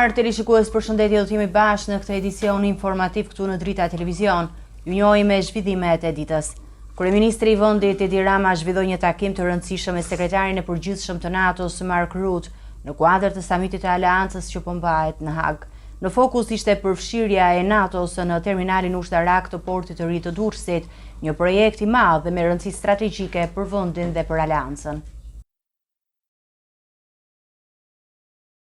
nderuar teleshikues, përshëndetje, do të jemi bashkë në këtë edicion informativ këtu në Drita Televizion. Ju njohim me zhvillimet e ditës. Kryeministri i vendit Edi Rama zhvilloi një takim të rëndësishëm me sekretarin e përgjithshëm të NATO-s, Mark Rutte, në kuadër të samitit të Aleancës që po mbahet në Hagë. Në fokus ishte përfshirja e NATO-s në terminalin ushtarak të portit të ri të Durrësit, një projekt i madh dhe me rëndësi strategjike për vendin dhe për Aleancën.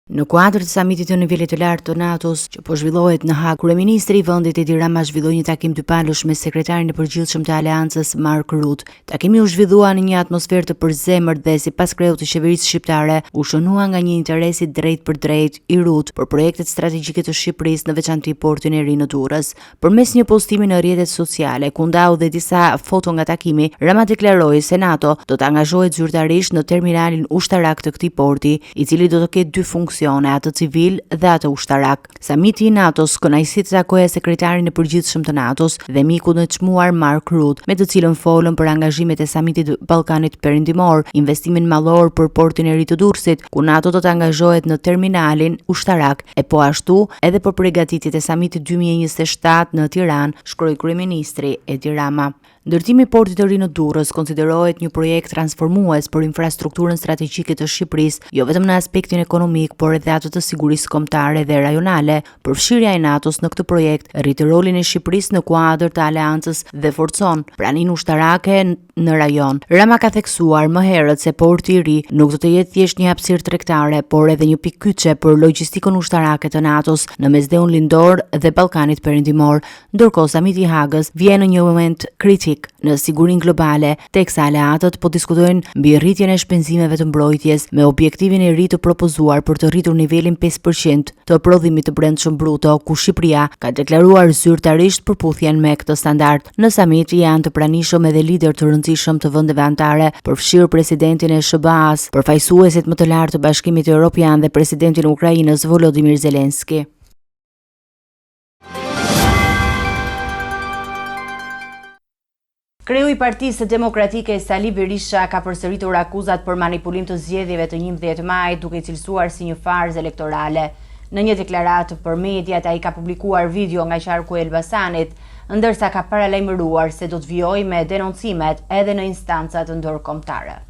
Në kuadër të samitit të nivelit të lartë të NATO-s, që po zhvillohet në Hagë, kryeministri i vendit Edi Rama zhvilloi një takim dypalësh me sekretarin e përgjithshëm të Aleancës, Mark Rutte. Takimi u zhvillua në një atmosferë të përzemërt dhe sipas kreut të qeverisë shqiptare, u shënua nga një interes i drejtpërdrejtë i Rutte për projektet strategjike të Shqipërisë, në veçanti portin e ri në Durrës. Përmes një postimi në rrjetet sociale, ku ndau dhe disa foto nga takimi, Rama deklaroi se NATO do të angazhohet zyrtarisht në terminalin ushtarak të këtij porti, i cili do të ketë dy funksione, atë civil dhe atë ushtarak. Samiti i NATO-s, kënaqësi të takoja sekretarin e përgjithshëm të NATO-s dhe mikun e çmuar Mark Rutte, me të cilën folëm për angazhimet e samitit të Ballkanit Perëndimor, investimin madhor për portin e ri të Durrësit, ku NATO do të angazhohet në terminalin ushtarak e po ashtu edhe për pregatitjet e samitit 2027 në Tiranë, shkroi kryeministri Edi Rama. Ndërtimi i portit të ri në Durrës konsiderohet një projekt transformues për infrastrukturën strategjike të Shqipërisë, jo vetëm në aspektin ekonomik, por edhe atë të sigurisë kombëtare dhe rajonale. Përfshirja e NATO-s në këtë projekt rrit rolin e Shqipërisë në kuadër të aleancës dhe forcon praninë ushtarake në rajon. Rama ka theksuar më herët se porti i ri nuk do të jetë thjesht një hapësirë tregtare, por edhe një pikë kyçe për logjistikën ushtarake të NATO-s në Mesdheun Lindor dhe Ballkanit Perëndimor. Ndërkohë, samiti i Hagës vjen në një moment kritik në sigurinë globale, teksa aleatët po diskutojnë mbi rritjen e shpenzimeve të mbrojtjes me objektivin e ri të propozuar për të rritur nivelin 5% të prodhimit të brendshëm bruto, ku Shqipëria ka deklaruar zyrtarisht përputhjen me këtë standard. Në samit janë të pranishëm edhe liderë të rëndësishëm të vendeve anëtare, përfshirë presidentin e SHBA-së, përfaqësuesit më të lartë të Bashkimit Europian dhe presidentin e Ukrainës Volodymyr Zelensky. Kreu i Partisë Demokratike Sali Berisha ka përsëritur akuzat për manipulim të zgjedhjeve të 11 majit, duke i cilësuar si një farsë elektorale. Në një deklaratë për mediat, ai ka publikuar video nga qarku i Elbasanit, ndërsa ka paralajmëruar se do të vijojë me denoncimet edhe në instancat ndërkombëtare.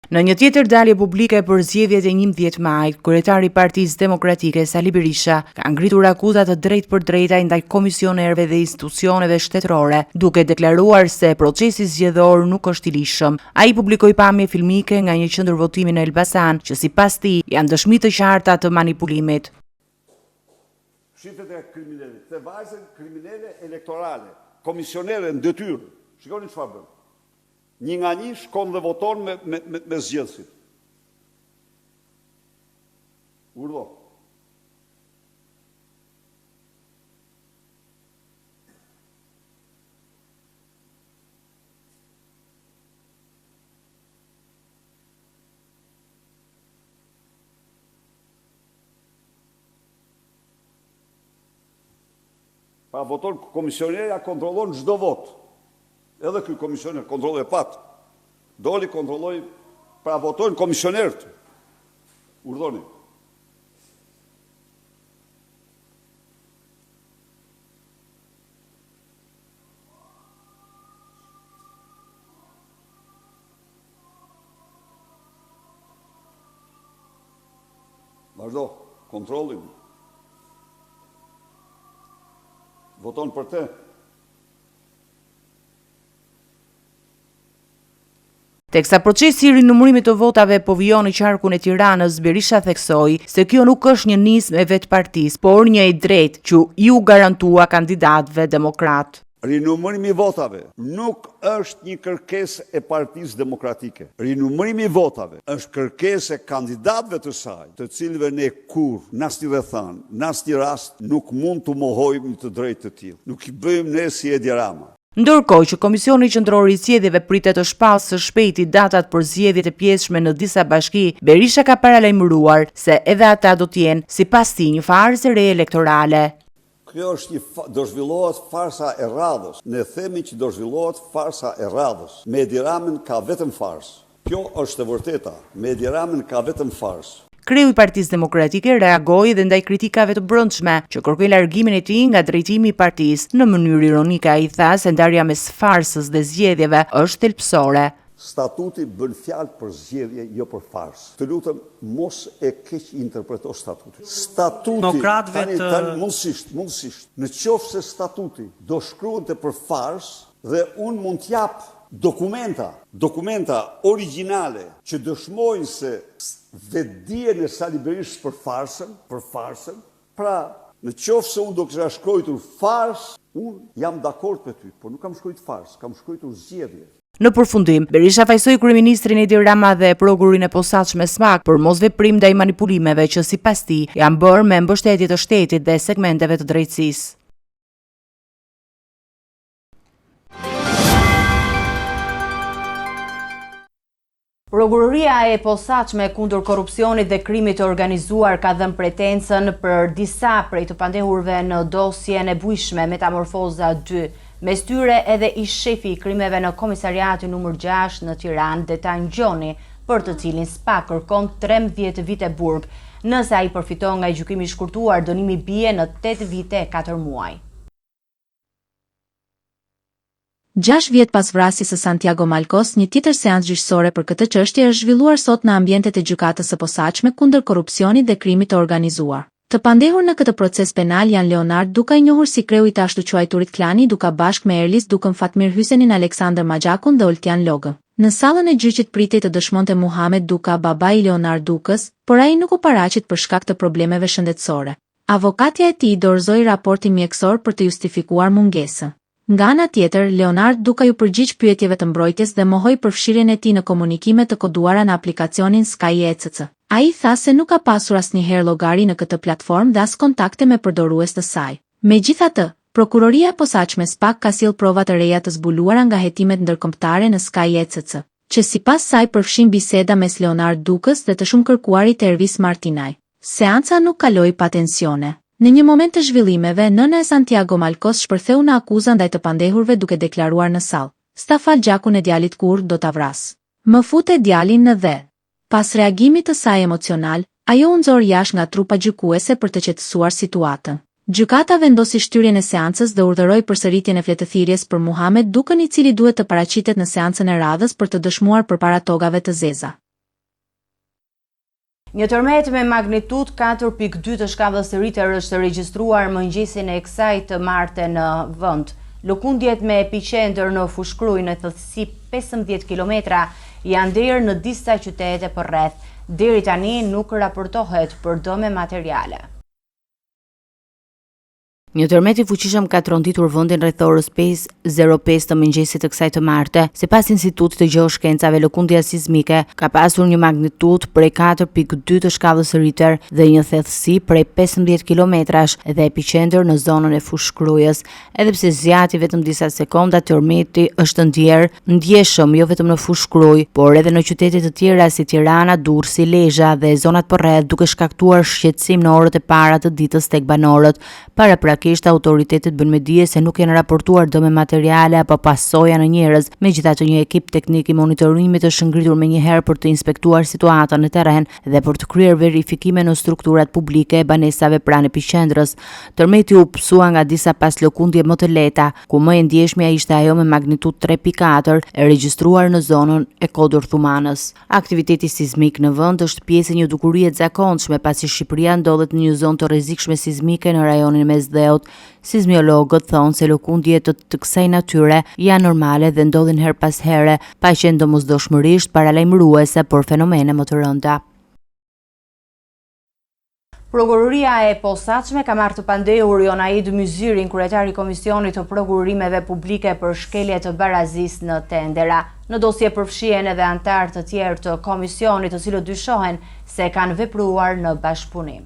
Në një tjetër dalje publike për zgjedhjet e 11 majit, kryetari i Partisë Demokratike Sali Berisha ka ngritur akuza të drejtpërdrejta ndaj komisionerëve dhe institucioneve shtetërore, duke deklaruar se procesi zgjedhor nuk është i ligjshëm. Ai publikoi pamje filmike nga një qendër votimi në Elbasan, që sipas tij janë dëshmi të qarta të manipulimit. Shifet e kriminelit, te vajzën kriminele elektorale, komisionere në detyrë. Shikoni çfarë bën. Një nga një shkon dhe voton me me me, me zgjedhësit. Urdhëro. Pra voton komisionerja kontrollon çdo votë. Edhe ky komisioner kontrolloi e patë. Doli kontrolloi, pra votojnë komisionerët. Urdhëroni. Vazhdo, kontrollin. Voton për te. Teksa procesi i rinumërimit të votave po vijon në qarkun e Tiranës, Berisha theksoi se kjo nuk është një nismë e vetë partisë, por një e drejtë që iu garantua kandidatëve demokratë. Rinumërimi i votave nuk është një kërkesë e Partisë Demokratike. Rinumërimi i votave është kërkesë e kandidatëve të saj, të cilëve ne kurrë, në asnjë rrethanë, në asnjë rast nuk mund t'u mohojmë një të drejtë të tillë. Nuk i bëjmë ne si Edi Rama. Ndërkohë që Komisioni Qendror i Zgjedhjeve pritet të shpallë së shpejti datat për zgjedhjet e pjesshme në disa bashki, Berisha ka paralajmëruar se edhe ata do të jenë, sipas tij, një farsë e re elektorale. Kjo është një do zhvillohet farsa e radhës. Ne themi që do zhvillohet farsa e radhës. Me Edi Ramën ka vetëm farsë. Kjo është e vërteta. Me Edi Ramën ka vetëm farsë. Kreu i Partisë Demokratike reagoi edhe ndaj kritikave të brendshme, që kërkojnë largimin e tij nga drejtimi i partisë. Në mënyrë ironike ai tha se ndarja mes farsës dhe zgjedhjeve është thelbësore. Statuti bën fjalë për zgjedhje, jo për farsë. Të lutem mos e keqinterpreto statutin. Statuti, tani, tani, mundësisht, mundësisht, në qoftë se statuti do shkruante për farsë dhe unë mund të jap dokumenta, dokumenta origjinale që dëshmojnë se vetëdijen e Sali Berishës për farsën, për farsën, pra në qoftë se unë do kisha shkrojtur farsë, unë jam dakord me ty, por nuk kam shkrujt farsë, kam shkrujtur zgjedhje. Në përfundim, Berisha fajësoi kryeministrin Edi Rama dhe Prokurorinë e Posaçme SPAK për mosveprim ndaj manipulimeve që sipas tij janë bërë me mbështetje të shtetit dhe segmenteve të drejtësisë. Prokuroria e Posaçme kundër Korrupsionit dhe Krimit të Organizuar ka dhënë pretencën për disa prej të pandehurve në dosjen e bujshme Metamorfoza 2, mes tyre edhe ish-shefi i krimeve në Komisariatin numër 6 në Tiranë, Detan Gjoni, për të cilin SPAK kërkon 13 vite burg. Nëse ai përfiton nga gjykimi i shkurtuar, dënimi bie në 8 vite e 4 muaj. Gjashtë vjet pas vrasjes së Santiago Malkos, një tjetër seancë gjyqësore për këtë çështje është zhvilluar sot në ambientet e Gjykatës së Posaçme kundër Korrupsionit dhe Krimit të Organizuar. Të pandehur në këtë proces penal janë Leonard Duka i njohur si kreu i të ashtuquajturit Klani Duka bashkë me Erlis Dukën Fatmir Hysenin Aleksandër Maxhakun dhe Oltian Logën. Në sallën e gjyqit pritej të dëshmonte Muhamet Duka babai i Leonard Dukës, por ai nuk u paraqit për shkak të problemeve shëndetësore. Avokatja e tij dorëzoi raportin mjekësor për të justifikuar mungesën. Nga ana tjetër, Leonard Duka iu përgjigj pyetjeve të mbrojtjes dhe mohoi përfshirjen e tij në komunikime të koduara në aplikacionin Sky ECC. Ai tha se nuk ka pasur asnjëherë llogari në këtë platformë dhe as kontakte me përdorues të saj. Megjithatë, Prokuroria e Posaçme SPAK ka sjellë prova të reja të zbuluara nga hetimet ndërkombëtare në Sky ECC, që sipas saj përfshijnë biseda mes Leonard Dukës dhe të shumëkërkuarit Ervis Martinaj. Seanca nuk kaloi pa tensione. Në një moment të zhvillimeve, nëna e Santiago Malkos shpërtheu në akuza ndaj të pandehurve duke deklaruar në sallë, S'ta fal gjakun e djalit kurrë, do ta vras. Më fute djalin në dhe. Pas reagimit të saj emocional, ajo u nxor jashtë nga trupa gjykuese për të qetësuar situatën. Gjykata vendosi shtyrjen e seancës dhe urdhëroi përsëritjen e fletëthirrjes për Muhamet Dukën i cili duhet të paraqitet në seancën e radhës për të dëshmuar përpara togave të zeza. Një tërmet me magnitudë 4.2 të shkallës Richter është regjistruar mëngjesin e kësaj të marte në vend. Lëkundjet me epiqendër në Fushë-Krujë në thellësi 15 kilometra janë ndjerë në disa qytete përreth. Deri tani nuk raportohet për dëme materiale. Një tërmet i fuqishëm ka tronditur vendin rreth orës 5:05 të mëngjesit të kësaj të marte. Sipas Institutit të Gjeoshkencave, lëkundja sizmike ka pasur një magnitudë prej 4.2 të shkallës Richter dhe një thellësi prej 15 kilometrash dhe epiqendër në zonën e Fushë-Krujës. Edhe pse zgjati vetëm disa sekonda, tërmeti është ndjerë ndjeshëm jo vetëm në Fushë-Krujë, por edhe në qytete të tjera si Tirana, Durrësi, Lezha dhe zonat përreth, duke shkaktuar shqetësim në orët e para të ditës tek banorët. Paraprakisht, autoritetet bënë me dije se nuk janë raportuar dëme materiale apo pasoja në njerëz, megjithatë një ekip teknik i monitorimit është ngritur menjëherë për të inspektuar situatën në terren dhe për të kryer verifikime në strukturat publike e banesave pranë epiqendrës. Tërmeti u pësua nga disa paslëkundje më të lehta, ku më e ndjeshmja ishte ajo me magnitudë 3.4 e regjistruar në zonën e Kodër Thumanës. Aktiviteti sizmik në vend është pjesë e një dukurie të zakonshme, pasi Shqipëria ndodhet në një zonë të rrezikshme sizmike në rajonin e Mesdheut. Sizmiologët thonë se lëkundje të, të kësaj natyre janë normale dhe ndodhin herë pas here, pa qenë domosdoshmërisht paralajmëruese për fenomene më të rënda. Prokuroria e Posaçme ka marrë të pandehur Jonaid Myzyrin, kryetar i Komisionit të Prokurimeve Publike për shkelje të barazisë në tendera. Në dosje përfshihen edhe anëtarë të tjerë të komisionit, të cilët dyshohen se kanë vepruar në bashkëpunim.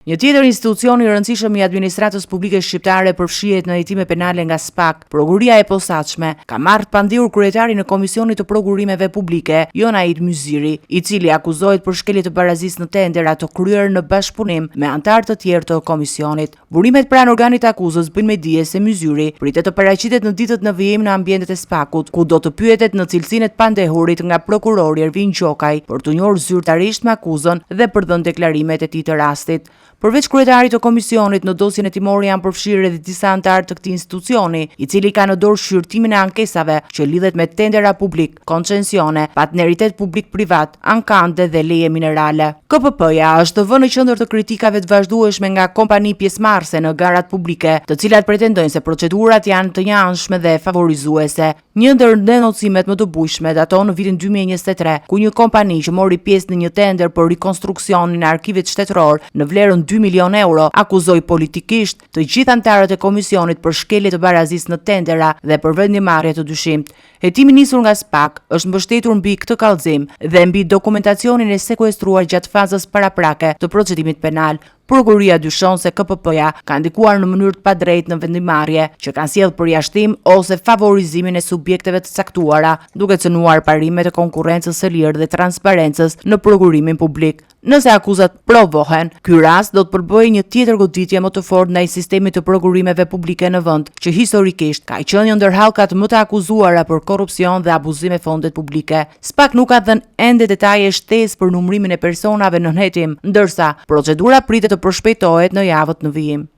Një tjetër institucion i rëndësishëm i administratës publike shqiptare përfshihet në hetime penale nga SPAK. Prokuroria e Posaçme ka marrë të pandehur kryetarin e Komisionit të Prokurimeve Publike, Jonaid Myzyri, i cili akuzohet për shkelje të barazisë në tendera të kryer në bashkëpunim me anëtarë të tjerë të komisionit. Burimet pranë organit të akuzës bëjnë me dije se Myzyri pritet të paraqitet në ditët në vijim në ambientet e SPAK-ut, ku do të pyetet në cilësinë e të pandehurit nga prokurori Ervin Gjokaj për t'u njohur zyrtarisht me akuzën dhe për dhënë deklarimet e tij të rastit. Përveç kryetarit të komisionit, në dosjen hetimore janë përfshirë edhe disa anëtarë të këtij institucioni, i cili ka në dorë shqyrtimin e ankesave që lidhet me tendera publikë, koncensione, partneritet publik-privat, ankande dhe leje minerale. KPP-ja është vënë në qendër të kritikave të vazhdueshme nga kompani pjesëmarrëse në garat publike, të cilat pretendojnë se procedurat janë të njëanshme dhe favorizuese. Një ndër denoncimet më të bujshme daton në vitin 2023, ku një kompani që mori pjesë në një tender për rikonstruksionin e arkivit shtetëror në vlerën 2 milionë euro, akuzoi politikisht të gjithë anëtarët e komisionit për shkelje të barazisë në tendera dhe për vendimmarrje të dyshimtë. Hetimi nisur nga SPAK është mbështetur mbi këtë kallëzim dhe mbi dokumentacionin e sekuestruar gjatë fazës paraprake të procedimit penal. Prokuroria dyshon se KPP-ja ka ndikuar në mënyrë të padrejtë në vendimmarrje, që kanë sjellë përjashtim ose favorizimin e subjekteve të caktuara, duke cënuar parimet e konkurrencës së lirë dhe transparencës në prokurimin publik. Nëse akuzat provohen, ky rast do të përbëjë një tjetër goditje më të fortë ndaj sistemit të prokurimeve publike në vend, që historikisht ka qenë një ndër hallkat më të akuzuara për korrupsion dhe abuzim me fondet publike. SPAK nuk ka dhënë ende detaje shtesë për numërimin e personave nën hetim, ndërsa procedura pritet të përshpejtohet në javët në vijim.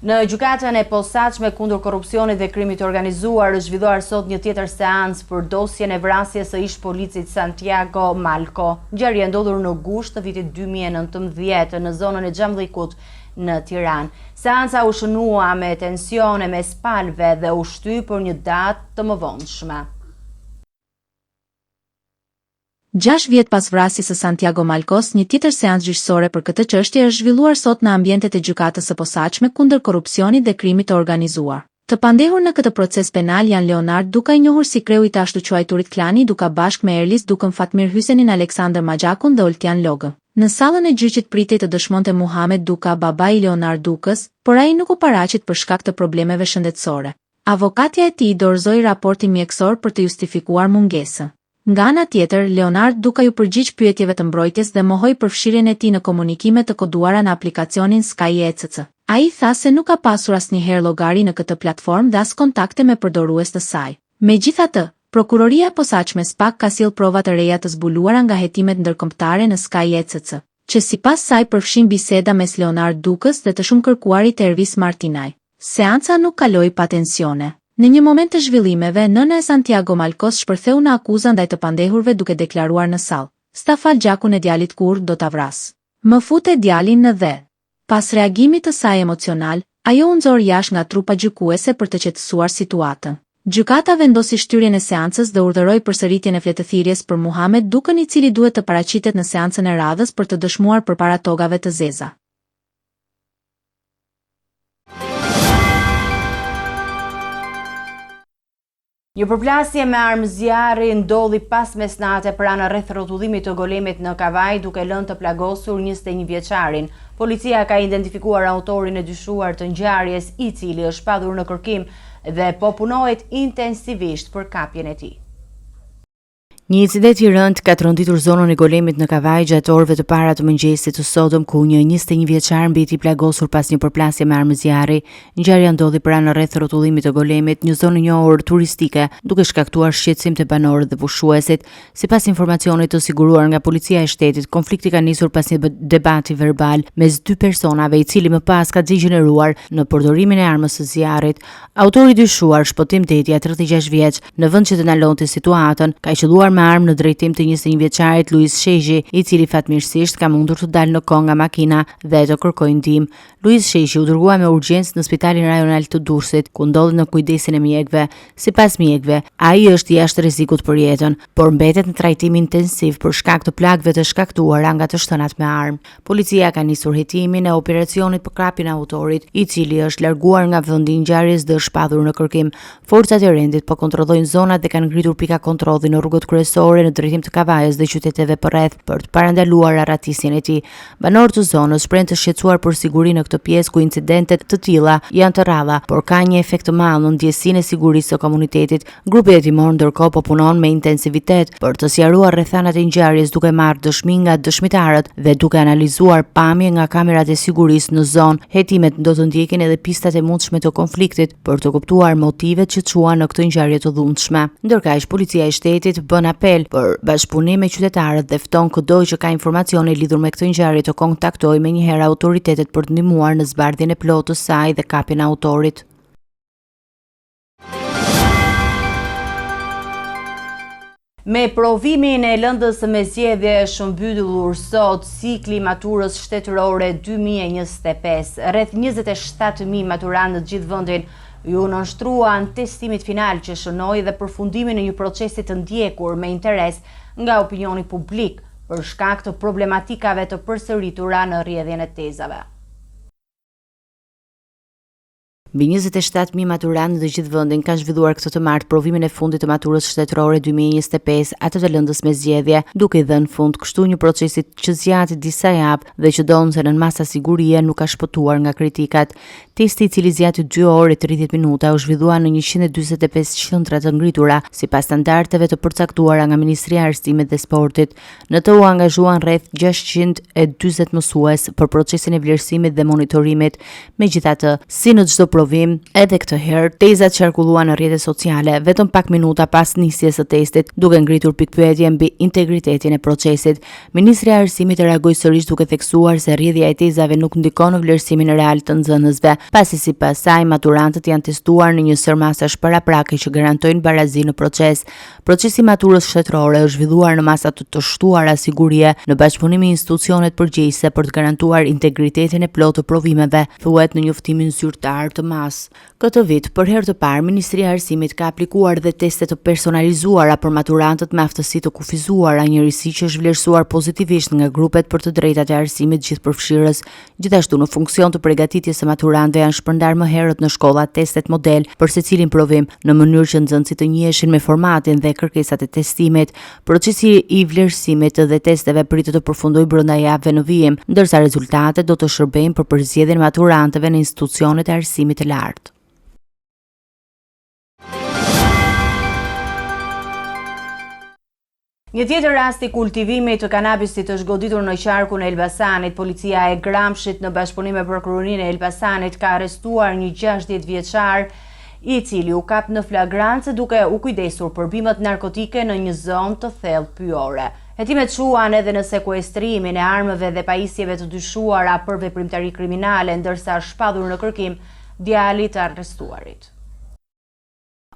Në Gjykatën e Posaçme kundër Korrupsionit dhe Krimit të Organizuar është zhvilluar sot një tjetër seancë për dosjen e vrasjes së ish-policit Santiago Malko. Ngjarje e ndodhur në gusht të vitit 2019 në zonën e Xhamllikut në Tiranë. Seanca u shënua me tensione mes palëve dhe u shty për një datë të mëvonshme. Gjashtë vjet pas vrasjes së Santiago Malkos, një tjetër seancë gjyqësore për këtë çështje është zhvilluar sot në ambientet e Gjykatës së Posaçme kundër Korrupsionit dhe Krimit të Organizuar. Të pandehur në këtë proces penal janë Leonard Duka i njohur si kreu i të ashtuquajturit Klani Duka bashkë me Erlis Dukën Fatmir Hysenin Aleksandër Maxhakun dhe Oltian Logën. Në sallën e gjyqit pritej të dëshmonte Muhamet Duka babai i Leonard Dukës, por ai nuk u paraqit për shkak të problemeve shëndetësore. Avokatja e tij dorëzoi raportin mjekësor për të justifikuar mungesën. Nga ana tjetër, Leonard Duka iu përgjigj pyetjeve të mbrojtjes dhe mohoi përfshirjen e tij në komunikime të koduara në aplikacionin Sky ECC. Ai tha se nuk ka pasur asnjëherë llogari në këtë platformë dhe as kontakte me përdorues të saj. Megjithatë, Prokuroria e Posaçme SPAK ka sjellë prova të reja të zbuluara nga hetimet ndërkombëtare në Sky ECC, që sipas saj përfshijnë biseda mes Leonard Dukës dhe të shumëkërkuarit Ervis Martinaj. Seanca nuk kaloi pa tensione. Në një moment të zhvillimeve, nëna e Santiago Malkos shpërtheu në akuza ndaj të pandehurve duke deklaruar në sallë, S'ta fal gjakun e djalit kurrë, do ta vras. Më fute djalin në dhe. Pas reagimit të saj emocional, ajo u nxor jashtë nga trupa gjykuese për të qetësuar situatën. Gjykata vendosi shtyrjen e seancës dhe urdhëroi përsëritjen e fletëthirrjes për Muhamet Dukën i cili duhet të paraqitet në seancën e radhës për të dëshmuar përpara togave të zeza. Një përplasje me armë zjarri ndodhi pas mesnate pranë rrethrrotullimit të Golemit në Kavajë, duke lënë të plagosur 21 vjeçarin. Policia ka identifikuar autorin e dyshuar të ngjarjes, i cili është shpallur në kërkim dhe po punohet intensivisht për kapjen e tij. Një incident i rëndë ka tronditur zonën e Golemit në Kavajë gjatë orëve të para të mëngjesit të sotëm, ku një 21 vjeçar mbeti i plagosur pas një përplasje me armë zjarri. Ngjarja ndodhi pranë rrethrrotullimit të Golemit, një zonë e njohur turistike, duke shkaktuar shqetësim te banorët dhe pushuesit. Sipas informacionit të siguruar nga Policia e Shtetit, konflikti ka nisur pas një debati verbal mes dy personave, i cili më pas ka degjeneruar në përdorimin e armës së zjarrit. Autori i dyshuar, Shpëtim Dedja, 36 vjeç, në vend që të ndalonte situatën, ka qëlluar me armë në drejtim të 21 vjeçarit Luiz Shegji, i cili fatmirësisht ka mundur të dalë në kohë nga makina dhe të kërkojë ndihmë. Luiz Sheshi u dërgua me urgjencë në spitalin rajonal të Durrësit, ku ndodhet në kujdesin e mjekëve. Sipas mjekëve, ai është jashtë rrezikut për jetën, por mbetet në trajtim intensiv për shkak të plagëve të shkaktuara nga të shtënat me armë. Policia ka nisur hetimin e operacionit për kapjen e autorit, i cili është larguar nga vendi i ngjarjes dhe është shpallur në kërkim. Forcat e rendit po kontrollojnë zonat dhe kanë ngritur pika kontrolli në rrugët kryesore në drejtim të Kavajës dhe qyteteve përreth për të parandaluar arratisjen e tij. Banorë të zonës shprehen të shqetësuar për sigurinë në këtë pjesë ku incidente të tilla janë të rralla, por ka një efekt të madh në ndjesinë e sigurisë së komunitetit. Grupi hetimor ndërkohë po punon me intensivitet për të sqaruar rrethanat e ngjarjes duke marrë dëshmi nga dëshmitarët dhe duke analizuar pamje nga kamerat e sigurisë në zonë. Hetimet do të ndjekin edhe pistat e mundshme të konfliktit, për të kuptuar motivet që çuan në këtë ngjarje të dhunshme. Ndërkaq, Policia e Shtetit bën apel për bashkëpunim me qytetarët dhe fton këdo që ka informacione lidhur me këtë ngjarje të kontaktojë menjëherë autoritetet për të ndihmuar në zbardhjen e plotë të saj dhe kapjen e autorit. Me provimin e lëndës me zgjedhje është mbyllur sot cikli i maturës shtetërore 2025. Rreth 27.000 maturantë në të gjithë vendin iu nënshtruan testimit final që shënoi dhe përfundimin e një procesi të ndjekur me interes nga opinioni publik për shkak të problematikave të përsëritura në rrjedhjen e tezave. Mbi 27.000 maturantë në të gjithë vendin kanë zhvilluar këtë të martë provimin e fundit të maturës shtetërore 2025, atë të lëndës me zgjedhje, duke i dhënë fund kështu një procesi që zgjati disa javë dhe që ndonëse nën masa sigurie nuk ka shpëtuar nga kritikat. Testi i cili zgjati 2 orë e 30 minuta u zhvillua në 145 qendra të ngritura sipas standardeve të përcaktuara nga Ministria e Arsimit dhe Sportit. Në të u angazhuan rreth 640 mësues për procesin e vlerësimit dhe monitorimit. Megjithatë, si në çdo provim, edhe këtë herë tezat qarkulluan në rrjetet sociale vetëm pak minuta pas nisjes së testit, duke ngritur pikëpyetje mbi integritetin e procesit. Ministria e Arsimit reagoi sërish duke theksuar se rrjedhja e tezave nuk ndikon në vlerësimin real të nxënësve, pasi sipas saj maturantët janë testuar në një sërë masash paraprake që garantojnë barazi në proces. Procesi i maturës shtetërore është zhvilluar në masa të të shtuara sigurie në bashkëpunim me institucionet përgjegjëse për të garantuar integritetin e plotë të provimeve, thuhet në njoftimin zyrtar të MAS. Këtë vit, për herë të parë, Ministria e Arsimit ka aplikuar dhe teste të personalizuara për maturantët me aftësi të kufizuara, një risi që është vlerësuar pozitivisht nga grupet për të drejtat e arsimit gjithëpërfshirës. Gjithashtu, në funksion të pregatitjes së maturantëve janë shpërndarë më herët në shkolla testet model për secilin provim, në mënyrë që nxënësit të njiheshin me formatin dhe kërkesat e testimit. Procesi i vlerësimit dhe testeve pritet të përfundojë brenda javëve në vijim, ndërsa rezultatet do të shërbejnë për përzgjedhjen e maturantëve në institucionet e arsimit të lartë. Një tjetër rast i kultivimit të kanabisit është goditur në qarkun e Elbasanit. Policia e Gramshit në bashkëpunim me prokurorinë e Elbasanit ka arrestuar një 60 vjeçar i cili u kap në flagrancë duke u kujdesur për bimët narkotike në një zonë të thellë pyjore. Hetimet çuan edhe në sekuestrimin e armëve dhe pajisjeve të dyshuara për veprimtari kriminale, ndërsa është shpallur në kërkim djali i të arrestuarit.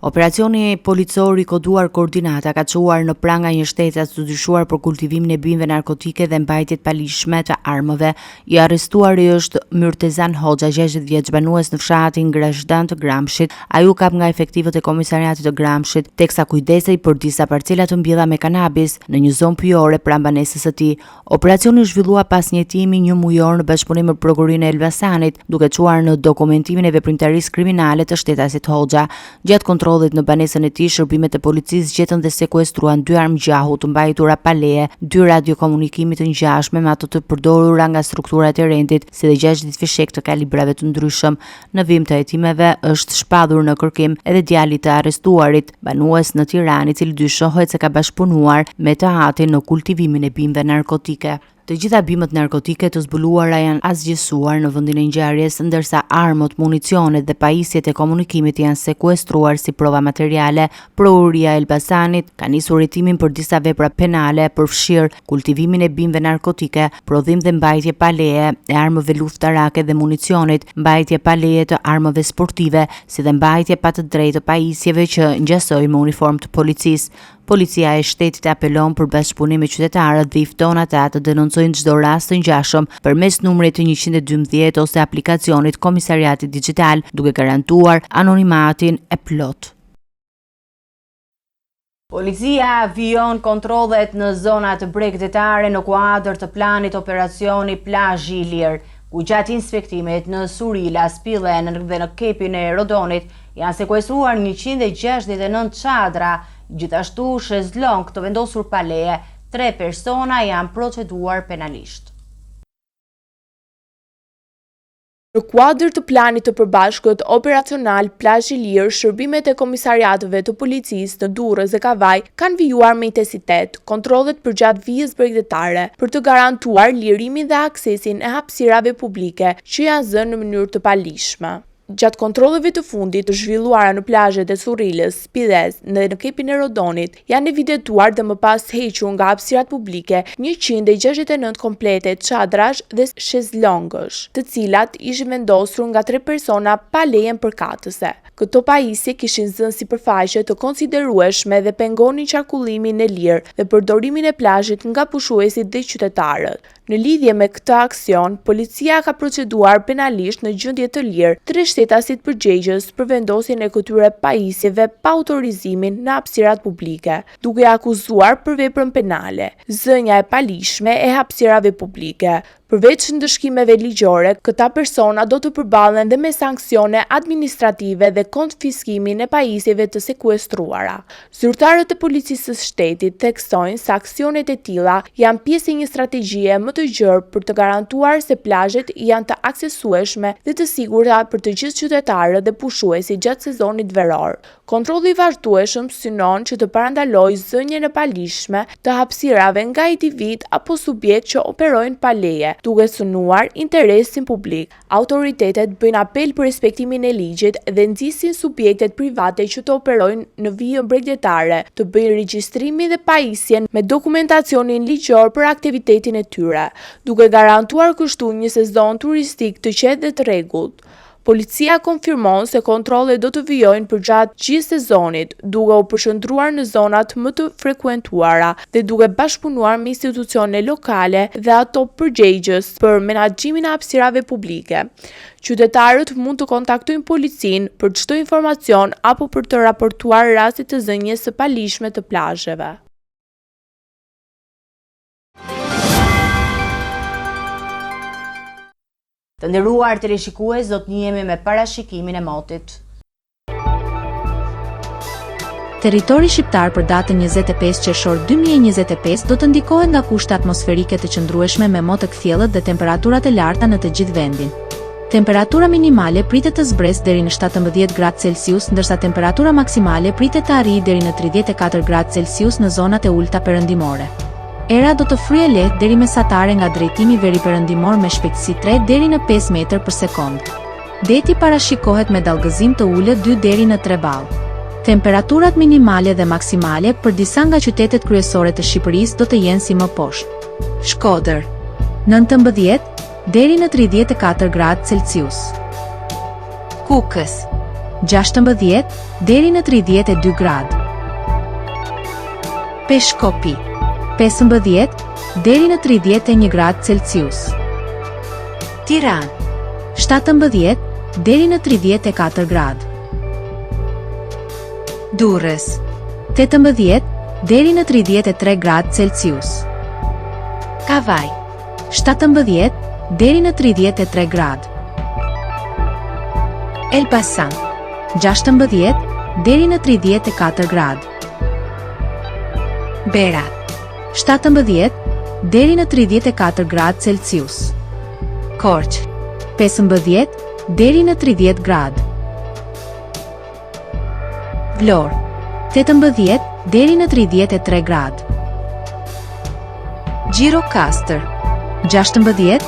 Operacioni policor i koduar Koordinata ka çuar në pranga një shtetas të dyshuar për kultivimin e bimëve narkotike dhe mbajtje të paligjshme të armëve. I arrestuari është Myrtezan Hoxha, 60 vjeç, banues në fshatin Grazhdan të Gramshit. Ai u kap nga efektivët e komisariatit të Gramshit, teksa kujdesej për disa parcela të mbjella me kanabis në një zonë pyjore pranë banesës së tij. Operacioni u zhvillua pas një hetimi një mujor në bashkëpunim me Prokurorinë e Elbasanit, duke çuar në dokumentimin e veprimtarisë kriminale të shtetasit Hoxha. Gjatë kontrollit në banesën e tij, shërbimet e policisë gjetën dhe sekuestruan dy armë gjahu të mbajtura pa leje, dy radiokomunikime të ngjashme me ato të përdorura nga strukturat e rendit, si dhe 60 fishekë të kalibrave të ndryshëm. Në vijim të hetimeve është shpallur në kërkim edhe djali i të arrestuarit, banues në Tiranë, i cili dyshohet se ka bashkëpunuar me të atin në kultivimin e bimëve narkotike. Të gjitha bimët narkotike të zbuluara janë asgjësuar në vendin e ngjarjes, ndërsa armët, municionet dhe pajisjet e komunikimit janë sekuestruar si prova materiale. Prokuroria e Elbasanit ka nisur hetimin për disa vepra penale, përfshirë kultivimin e bimëve narkotike, prodhim dhe mbajtje pa leje e armëve luftarake dhe municionit, mbajtje pa leje të armëve sportive, si dhe mbajtje pa të drejtë të pajisjeve që ngjasojnë me uniformë të policisë. Policia e Shtetit apelon për bashkëpunim me qytetarët dhe i fton ata të denoncojnë. denoncojnë çdo rast të ngjashëm përmes numrit 112 ose aplikacionit Komisariati Dixhital, duke garantuar anonimatin e plotë. Policia vijon kontrollet në zonat bregdetare në kuadër të planit operacioni Plazhi i Lirë, ku gjatë inspektimit në Surila, Spille dhe në Kepin e Rodonit janë sekuestruar 169 çadra, gjithashtu shezlongë të vendosur pa leje, tre persona janë proceduar penalisht. Në kuadër të planit të përbashkët operacional Plazh i Lirë, shërbimet e komisariateve të policisë në Durrës dhe Kavajë kanë vijuar me intensitet kontrollet përgjatë vijës bregdetare për të garantuar lirimin dhe aksesin e hapësirave publike që janë zënë në mënyrë të paligjshme. Gjatë kontrolleve të fundit të zhvilluara në plazhet e Surrilës, Spilles dhe në Kepin e Rodonit, Janë evidentuar dhe më pas hequr nga hapësirat publike 169 komplete çadrash dhe shezlongësh, të cilat ishin vendosur nga tre persona pa lejen përkatëse. Këto pajisje kishin zënë sipërfaqe të konsiderueshme dhe pengonin qarkullimin e lirë dhe përdorimin e plazhit nga pushuesit dhe qytetarët. Në lidhje me këtë aksion, policia ka proceduar penalisht në gjendje të lirë tre shtetasit përgjegjës për vendosjen e këtyre pajisjeve pa autorizimin në hapësirat publike, duke i akuzuar për veprën penale, zënia e paligjshme e hapësirave publike. Përveç ndëshkimeve ligjore, këta persona do të përballen dhe me sanksione administrative dhe konfiskimin e pajisjeve të sekuestruara. Zyrtarët e Policisë së Shtetit theksojnë se aksionet e tilla janë pjesë e një strategjie më të gjerë për të garantuar se plazhet janë të aksesueshme dhe të sigurta për të gjithë qytetarët dhe pushuesit gjatë sezonit veror. Kontrolli i vazhdueshëm synon që të parandalojë zënien e paligjshme të hapësirave nga individë apo subjekte që operojnë pa leje, duke cenuar interesin publik. Autoritetet bëjnë apel për respektimin e ligjit dhe nxisin subjektet private që të operojnë në vijën bregdetare të bëjnë regjistrimin dhe pajisjen me dokumentacionin ligjor për aktivitetin e tyre, duke garantuar kështu një sezon turistik të qetë dhe të rregullt. Policia konfirmon se kontrollet do të vijojnë përgjatë gjithë sezonit, duke u përqendruar në zonat më të frekuentuara dhe duke bashkëpunuar me institucione lokale dhe ato përgjegjës për menaxhimin e hapësirave publike. Qytetarët mund të kontaktojnë policinë për çdo informacion apo për të raportuar raste të zënies së paligjshme të plazheve. Të nderuar teleshikues, do të njihemi me parashikimin e motit. Territori shqiptar për datën 25 qershor 2025 do të ndikohet nga kushte atmosferike të qëndrueshme me mot të kthjellët dhe temperatura të larta në të gjithë vendin. Temperatura minimale pritet të zbresë deri në 17 gradë Celsius, ndërsa temperatura maksimale pritet të arrijë deri në 34 gradë Celsius në zonat e ulëta perëndimore. Era do të fryjë lehtë deri mesatare nga drejtimi veriperëndimor me shpejtësi 3 deri në 5 metër për sekondë. Deti parashikohet me dallgëzim të ulët 2 deri në 3 ballë. Temperaturat minimale dhe maksimale për disa nga qytetet kryesore të Shqipërisë do të jenë si më poshtë. Shkodër, 19 deri në 34 gradë Celsius. Kukës, 16 deri në 32 gradë. Peshkopi, 15 deri në 31 gradë Celsius. Tiranë, 17 deri në 34 gradë. Durrës, 18 deri në 33 gradë Celsius. Kavajë, 17 deri në 33 gradë. Elbasan, 16 deri në 34 gradë. Berat, 17 deri në 34 gradë Celsius. Korçë, 15 deri në 30 gradë. Vlorë, 18 deri në 33 gradë. Gjirokastër, 16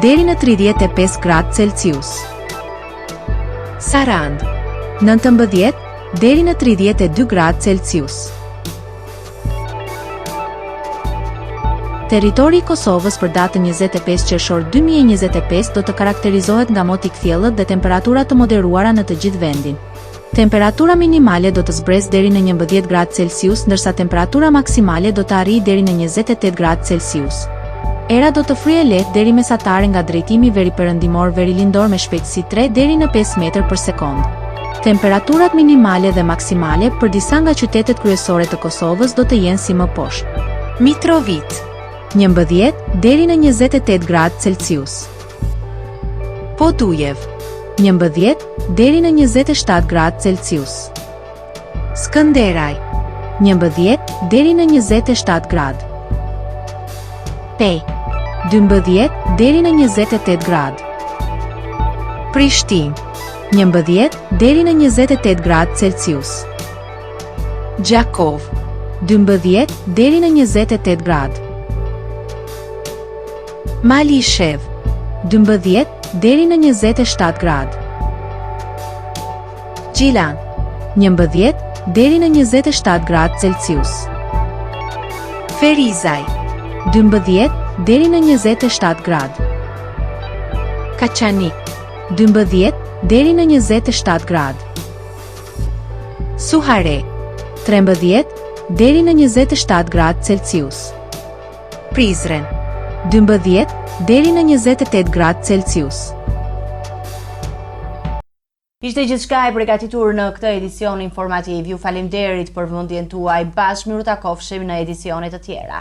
deri në 35 gradë Celsius. Sarandë, 19 deri në 32 gradë Celsius. Territori i Kosovës për datën 25 qershor 2025 do të karakterizohet nga mot i kthjellët dhe temperatura të moderuara në të gjithë vendin. Temperatura minimale do të zbresë deri në 11 gradë Celsius, ndërsa temperatura maksimale do të arrijë deri në 28 gradë Celsius. Era do të fryjë e lehtë deri mesatare nga drejtimi veriperëndimor verilindor me shpejtësi 3 deri në 5 metër për sekondë. Temperaturat minimale dhe maksimale për disa nga qytetet kryesore të Kosovës do të jenë si më poshtë. Mitrovicë, 11 deri në 28 gradë Celsius. Podujevë, 11 deri në 27 gradë Celsius. Skënderaj, 11 deri në 27 gradë. Pejë, 12 deri në 28 gradë. Prishtinë, 11 deri në 28 gradë Celsius. Gjakovë, 12 deri në 28 gradë. Malishevë, 12 deri në 27 gradë. Gjilan, 11 deri në 27 gradë Celsius. Ferizaj, 12 deri në 27 gradë. Kaçanik, 12 deri në 27 gradë. Suharekë, 13 deri në 27 gradë Celsius. Prizren, 12 deri në 28 gradë Celsius. Ishte gjithçka e përgatitur në këtë edicion informativ. Ju faleminderit për vëmendjen tuaj. Bashkë mirutakofshim në edicione të tjera.